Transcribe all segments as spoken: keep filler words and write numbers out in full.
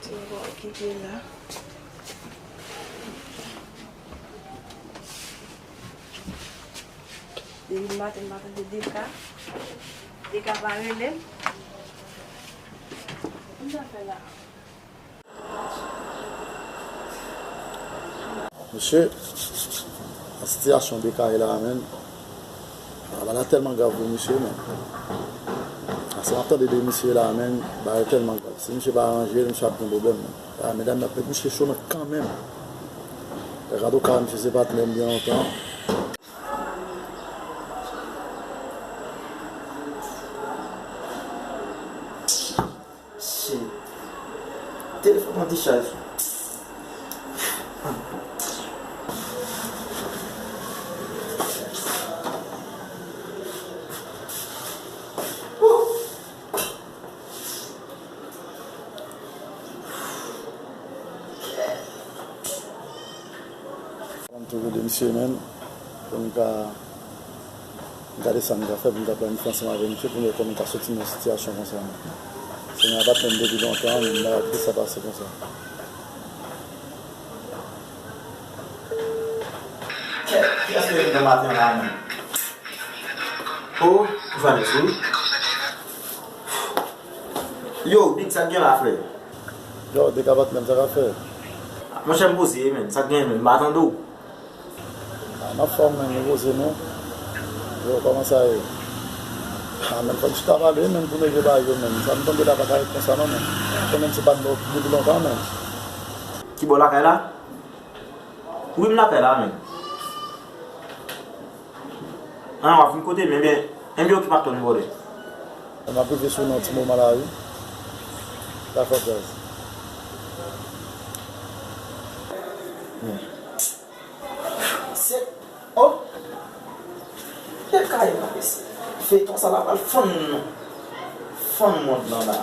Ti bò ki te la. Depi maten, m pa tande Deka. Deka pa rele m. Kòman sa fè la? Mesye, nan sitiyasyon Deka ye la a, menm, bagay la tèlman grav pou misye, menm. Sa m ap tande de misye la a, menm, bagay tèlman grav. Si misye pa ranje, misye ap gen pwoblèm, menm. A, medam, n ap met misye cho, menm, kanmenm. Gade w ka, misye se patnè m byen lontan. Shit. Telefòn nan dichaj. Mwen tou rele misye menm pou n ka gade sa n ka fè, pou n ka planifye ansanm avèk misye pou n wè kòman n ka soti nan sitiyasyon konsa menm. Se yon patnè m depi lontan, men m pa ka kite sa pase konsa. Kiyès ki rele nan maten an la menm? Oh, Vanessa, wi. Yo, Big, sa k gen la, frè? Yo, Deka patnè m, sa k ap fèt? Monchè, m poze, menm. Sa k gen, menm? M pa tande w. A, m anfòm, menm, nou poze, non. Yo, kòman sa ye? A, menm, fò n chita pale, menm, pou n regle bagay yo, menm. Sa m tande la pa ka ret konsa, non, menm. Konnen m se patnè w depi lontan, menm. Ki bò lakay la? Wi, m lakay la, menm. An, w ap vin kote m, ebyen, ebyen, okipe ak tòn vòlè. M ap rive sou w nan yon ti moman la, wi. Dakò, guys. Se, oh! E kay la, mesye. Feyton sa la pral fann nou. Fann mond lan la.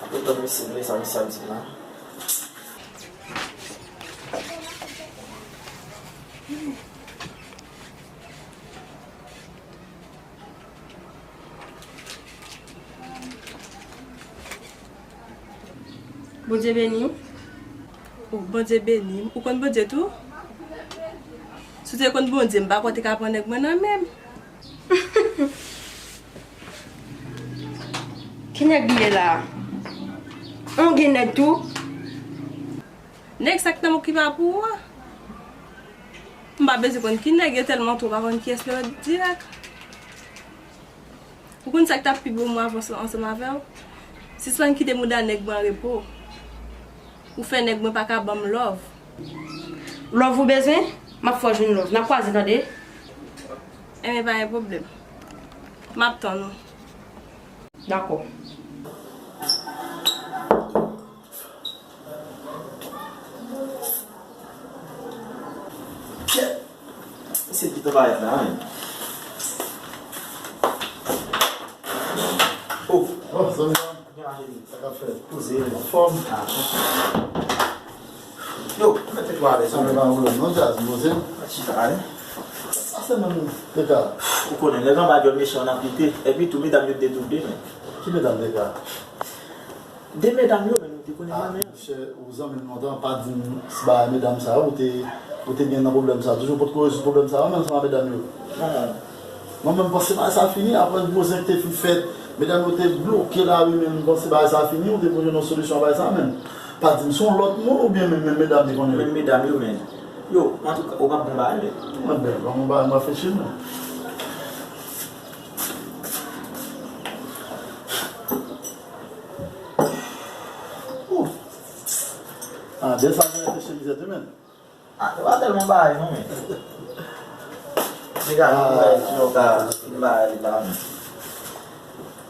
Apre tan mesye, nou sa, mesye ap di la. Bondye beni w. Ou, Bondye beni m. Ou konn Bondye tou? Si w te konn Bondye, m pa kwè w te ka pran nèg mwen nan men m. Ki nèg li ye la a? Ou gen nèg tou? Nèg sa k nan men w ki pa pou ou an. M pa bezwen konn ki nèg yo tèlman tou, w pa konn kiyès yo dirèk. Ou konn sa k t ap pi bon mwen avanse ansanm avè w? Sispann kite mouda nèg mwen an repo. Ou fè nèg mwen pa ka ban m love. Love ou bezwen? M ap fè w jwenn love. N ap kwaze, tande? Enben, pa gen pwoblèm. M ap tann ou. Dakò. Kèt! Se pito parèt la, wi. Oh! Oh, zanmi. Sa k ap fèt? Poze, anfòm. Yo, mete twa alèz, wi. Sa pa pwoblèm, non, Jazz, poze. Chita, wi. Sa se menm, Deka. Ou konnen, nèg anba dyòl mechan, n ap lite. Epi tou, medam yo te tou de, men. Ki medam, Deka? De medam yo, men nou te konnen mwen menm. Monchè, ou zanmi m lontan, pa di m si bagay medam sa yo, ou te, ou te gen nan pwoblèm sa yo. Toujou potko rezoud pwoblèm sa yo, menm ansanm ak medam yo. Non, men m panse bagay sa fini, apre bouzen ki te fin fèt, medam yo te bloke lari, men m panse bagay sa fini, ou te pou jwenn yon solisyon a bagay sa, men pa di m se yon lòt moun oubyen menm, menm medam te konnen. Menm medam yo, men yo, antouka, ou p ap bon bagay, men. Mwen, ben, bon, bon bagay, m reflechi, men. Ooh. Ah, de sa gen reflechi mizè tou, men. Ah, yo pa tèlman bagay, non, men. Degaje, ah, mwen, si yo ka fin bagay li la, men.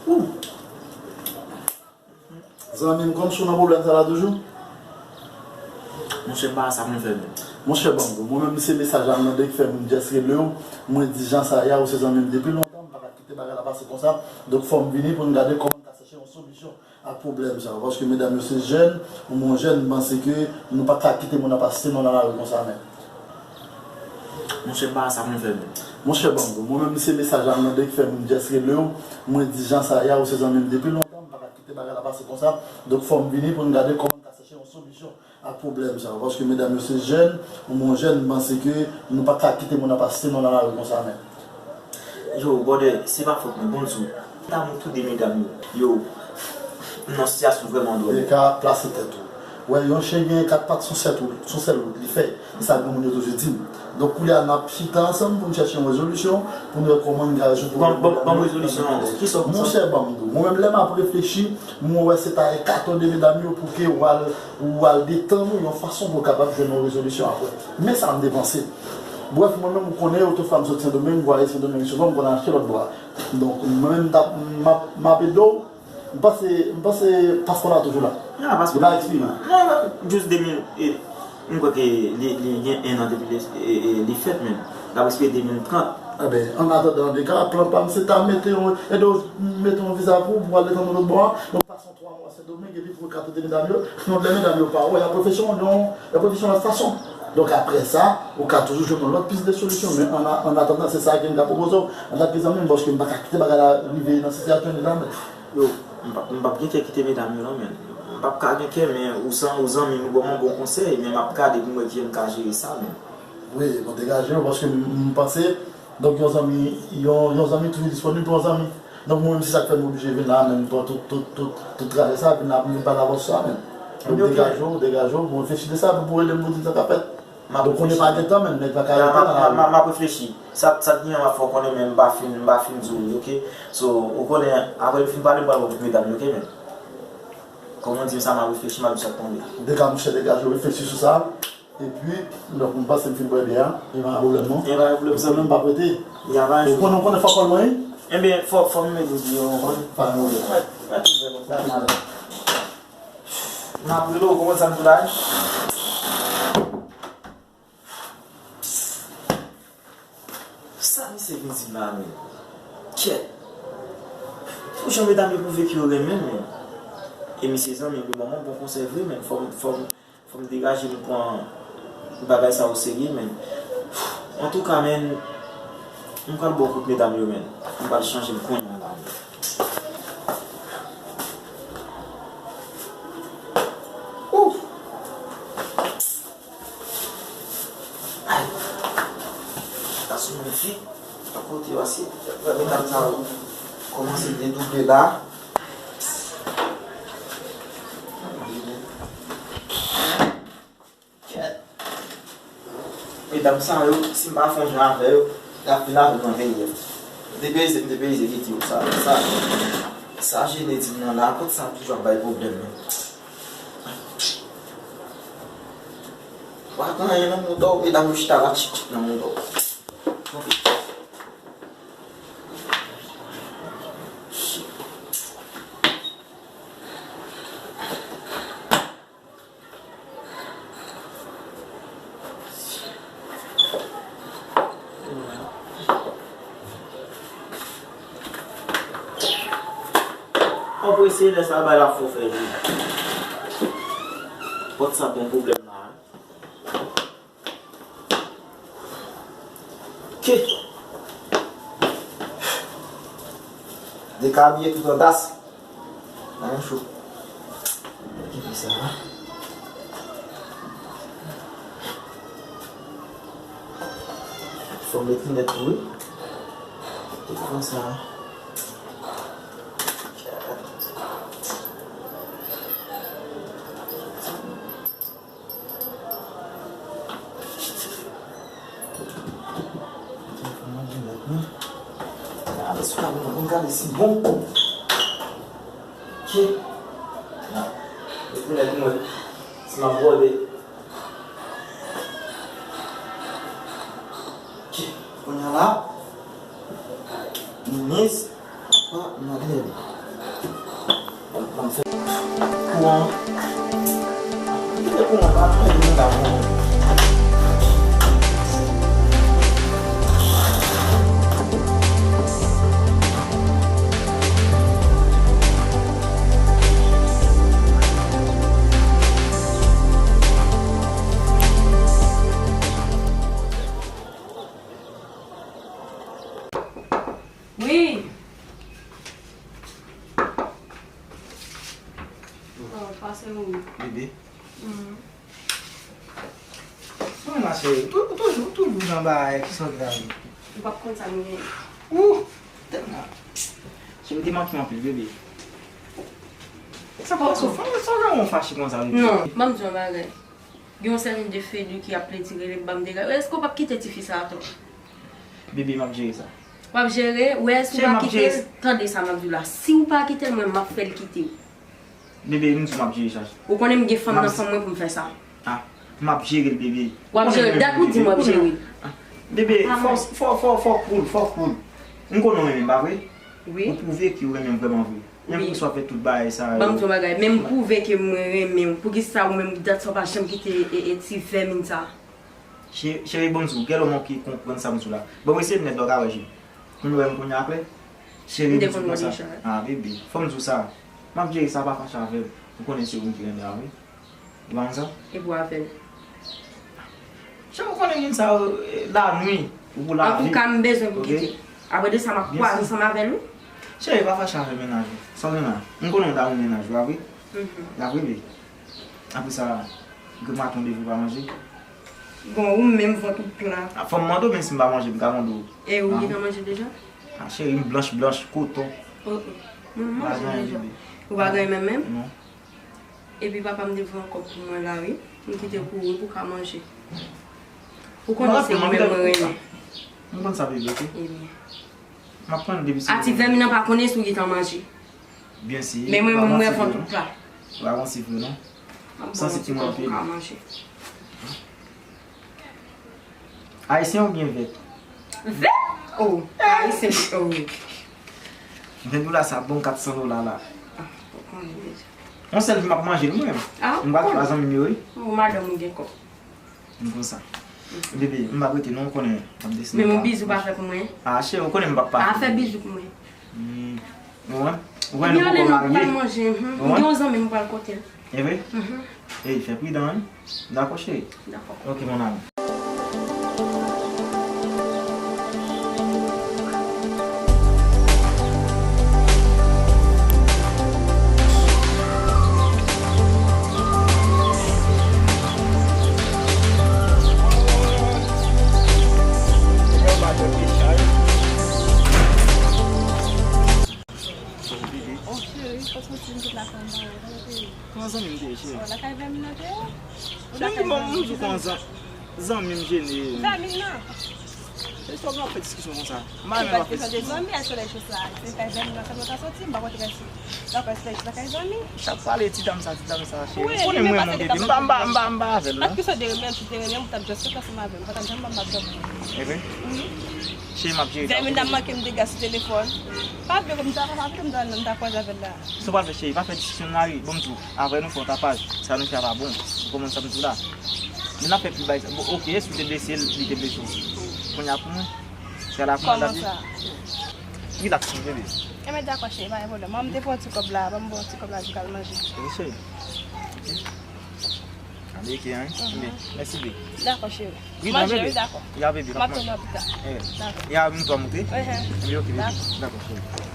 Ooh. Zanmi m, kòmsi w nan pwoblèm sa la toujou? Monchè, m pa wè sa pou m fè menm. Monchè, bango, mwen menm se mesaj la m mande ki fè m just rele w. Mwen di jan sa ye a, ou se zanmi m depi lontan, m pa ka kite bagay la pase konsa. Donk, fò m vini pou n gade kòman n ka chèche yon solisyon ak pwoblèm sa yo. Paske medam yo se jèn, ou menm jèn, m panse ke nou pa ka kite moun ap asiste nou nan lari konsa menm. Monchè, m pa wè sa pou m fè menm. Monchè, bango, mwen menm se mesaj la m mande ki fè m just rele w. Mwen di jan sa ye a, ou se zanmi m depi lontan, m pa ka kite bagay la pase konsa. Donk, fò m vini pou n gade kòman n ka chèche yon solisyon ak pwoblèm sa yo. Paske medam yo se jèn, ou mwen jèn, m panse ke nou pa ka kite moun ap asiste nou nan lari konsa, men. Yo, brother, se pa fòt mwen, bon di w. Damou tou de medam yo. Yo, m nan sitiyasyon vrèman dwòl. Deka, plase tèt ou. Wè, yon chen gen kat pat, son sèt wout, son sèl wout li fè. E sa granmoun yo toujou di m. Donk, koulye a, n ap chita ansanm pou n chèche yon rezolisyon, pou n wè kòman n ka rezoud pwoblèm medam yo. Ban m rezolisyon an. Kisa w panse? Monchè, ban m di w. Mwen menm, lè m ap reflechi, mwen wè se ta ekato de medam yo pou ke w al, w al detann ou yon fason pou w kapab jwenn yon rezolisyon apre. Men sa m te panse. Brèf, mwen menm, ou konnen, otoutfwa m sot Sendomeng, m vwaye Sendomeng souvan, m konn achte lòt bwa. Donk, mwen menm, m t ap, m ap, m ap ede w. M panse, m panse paspò la toujou la. Non, paspò la toujou la. Non, jis de mil, e, m kwè ke li, li gen en an depi li, e, e, li fèt menm. Daprè se de mil trant. Eben, an atandan, an tou ka, plan pa m se ta mete yon, ede w mete yon viza pou w, pou w al detann ou lòt bò a. Donk, pase yon twa mwa Sendomeng, epi pou w ka tande medam yo, yon lè medam yo pa wè, y ap reflechi yon, y ap reflechi yon lòt fason. Donk, apre sa, ou ka toujou jwenn yon lòt pis de solisyon, men an, an atandan, se sa ke m ka pwopoze w, an tanke zanmi m, paske m pa ka kite bagay la rive nan sitiyasyon li la, men. Yo, m p ap, m p ap gen kè kite medam yo non, men. M p ap ka gen kè, men ou san, ou zanmi m, ou ban m yon bon konsèy, men m ap gade pou m wè kijan m ka jere sa, men. Wi, bon, degaje w, paske m, m panse, donk, yon zanmi, yon, yon zanmi toujou disponib pou yon zanmi. Donk, mwen menm, se sa k fè m oblije vin la, men m pran tout, tout, tout, tout trajè sa, vin la pou m vin pale avè w sou sa, men. Donk, degaje w, degaje w, pou reflechi de sa, pou, pou rele m, pou di m sa k ap fèt. Donk, konnen pa gen tan, men, nèg pa ka rete nan lari. M ap reflechi. Sa, sa k gen an, m ap fè w konnen, men m pa fin, m pa fin di w li, oke? So, ou konnen, apre m fin pale, m pral wè tout medam yo, oke, men? Kòm ou di m sa, m ap reflechi, m ap di sa k tonbe. Dega, monchè, degaje w, reflechi sou sa. Epi, lè m panse m fin bwè byè a, e pa gen pwoblèm non. E pa gen pwoblèm, zanmi m. Ou konnen m pa prete. Ou konnen, ou konnen fò kòl mwen, wi. Ebyen, fò, fò m met ou deyò, ou konnen. Pa gen pwoblèm. Mwen, mwen tou fè konsa. M ap rele w, ou konprann sa m di w la, wi? Sa misye vin di m la, men? Kyèt. Pou jan medam yo pwouve ke yo renmen m, men. E misye zanmi m, li ban m yon bon konsèy vre, men. Fò m, fò m, fò m degaje m pran bagay sa o serye, men. Antouka, men, m pral ba w kout medam yo, men. M pral chanje m kounye a la, men. Ouf! Ay! Gason yo vit. Kote yo asye? Medam sa yo kòmanse dedouble la. Kèt. Medam sa yo, si m pa fè yon jan avè yo, y ap vin avè m nan veye. M depeyize, m depeyize, kite yo. Sa, sa, sa jene di m nan la, kot sa toujou ap bay pwoblèm nan. Pa gen anyen nan mouda w, medam yo chita la tchitchit nan mouda w. Anprese, lè sa bay la fò fè jou. Pòt sa bon pwoblèm la, wi. Ke dekabiye tout andas. Nan yon cho. Ki sa? Fò m met linèt tou, wi. Tout konsa. Gade si pa bon, gade si bon. Ki? Nan. Epi nèg mwen, si m ap vòlè. Ki? Kounye a la, minis. Ah, madanm. Ban m, ban m fè kouran. Kite kouran la, mwen vin la, mwen. Wi. Se ou. Bebe. Mhm. Mwen la, cheri. Tou-, toujou, toujou nan bagay, kisa w gen la? Ou p ap konn sa m gen. Ou, tèlman. Cheri, ou te manke m anpil, bebe. Sa pa sou fanm, sa w jan w fache konsa, bebe? Non, ban m di yon bagay. Gen yon sèten de Fedou ki ap plede rele m, ban m dega. Èske w p ap kite tifi sa atò? Bebe, m ap jere sa. W ap jere? Ou èske ou pa kite l? Tande sa m ap di w la. Si w pa kite l, mwen, m ap fè l kite w. Bebe, m di w m ap jere sa. Ou konnen m gen fanm nan fanm mwen pou m fè sa. Ah, m ap jere l, bebe. W ap jere l? Dat ou di m w ap jere l. Ah, bebe, fò, fò, fò, fò cool, fò cool. M konnen w renmen m, pa vre? Wi. Ou pwouve ke w renmen m vrèman vre. Menm pou sa w fè tout bagay sa yo. Ban m di yon bagay, menm pwouve ke mwen renmen w. Poukisa ou menm dat sa w pa janm kite e, e ti vèmin sa? Che-, cheri, ban m di w, gen lòm ki konprann sa m di w la. Bon, mwen se nèt la w ka wè je. Ou wè m kounye a klè? Cheri, m di w konsa. Ah, bebe, fò m di w sa. M ap jere sa, pa fache avè m. Ou konnen se ou m ki renmen a, wi. Ou pa konn sa? E pou avè l. Cheri, ou konnen moun sa yo, eh, lanwi, ou pou lavi. Antouka, m bezwen pou kite. Apre de sa, m ap kwaze ansanm avè l, wi. Cheri, pa fache avè mennaj ou. Sa w gen la? M konnen w damou mennaj ou, pa vre? Mhm. Pa vre, bebe? Apre sa, gen maten w leve ou pa manje? Bon, ou menm vant ou plen. Ah, fò m mande w, men si m pa manje, m ka mande w. E ou gentan manje deja? Ah, cheri, m blanch, blanch, koton. Oh, oh. Mwen manje deja. Ou pa gen menm menm? Non. Epi papa m te voye yon kòb pou mwen la, wi. M kite kouri pou ka manje. Ou konnen se ou menm mwen renmen. M konn sa, bebe, ok? Ebyen. M ap tann depi se ou menm. A ti vèmin nan pa konnen si w gentan manje. Byen si. Men mwen menm, mwen vant ou plen. Ou pa gonsi vre, non. Sansi ti mwen anpil. Ayisyen oubyen vèt? Vèt? Oh, ayisyen, oh. Ven dola sa bon, kat san dola la. Ah, ou konnen deja. Yon sèl jou m ap manje l mwen menm. Ah, ou konnen. M pral fè zanmi m yo, wi. Oh, madanm ou gen kòb. M konn sa. Bebe, m p ap rete non, ou konnen m ap desann. Men yon bizou pa fè pou mwen. Ah, cheri, ou konnen m p ap pa. Ah, fè bizou pou mwen. Hmm. Ou wè? Ou wè nou poko marye. Ou wè? M gen yon zanmi m pral kote l. E vre? Mhm. Ey, fè pridan, wi. Dakò, cheri. Dakò. Ok, mon amour. Sa w vide? Oh, cheri, fò soti m tout la fè m pa wè. Kòman zanmi m te ye, cheri? Oh, lakay vèmin nan te ye. Cheri, bon, m di w kòman zan-, zanmi m jene. Vèmin nan. Se sa w ap fè diskisyon konsa. M pa renmen w ap fè diskisyon. Se pa kesyon de zanmi, a solèy cho sa. Se kay vèmin nan sèlman ta soti, m pa konn rès. Dakò, solèy cho lakay zanmi. Sa k pale ti dam sa, ti dam sa, cheri. Ou konnen mwen renmen w, bebe. M pa, m pa, m pa, m pa avè l, non. Ak ki sòt de renmen, si te renmen, ou t ap just sot ansanm avè m. Ou pa t ap janm ban m ap dòmi. E vre? Wi. Cheri, m ap jere sa. Vèmin nan manke m dega sou telefòn. Pa vle ke m ta, pa vle ke m ta, m ta kwaze avè l la. Sa w pral fè, cheri, pa fè diskisyon nan lari. Bon, m di w, apre nou fè yon tapaj. Sa nou fè a pa bon. Ou konprann sa m di w la? Men n ap fè pli bay sa. Bon, ok, si w te blese l, li te blese w. Kounye a pou mwen, se a la pou mwen. Kòman sa? Rilaks, bebe. Enben, dakò, cheri, pa gen pwoblèm. Mwen, m te pran ti kòb la, ban m pran ti kòb la, di m al manje. Wi, cheri. Ameriken, wi. Mhm. Mèsi, bebe. Dakò, cheri. Wi, manje, wi, dakò. Ya, bebe, m ap tann ou pita. Eh. Dakò. Ya, m tou a moute. Ehe. Wi, ok, bebe. Dakò. Dakò, cheri.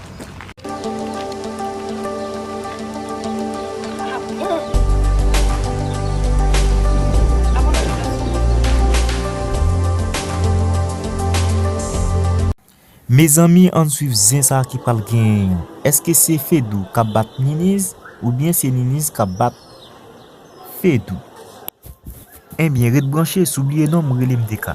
Mezanmi, ann swiv zen sa ki pral genyen an. Èske se Fedou k ap bat Niniz, oubyen se Niniz k ap bat Fedou? Ebyen, ret branche, si w bliye non m, rele m T K.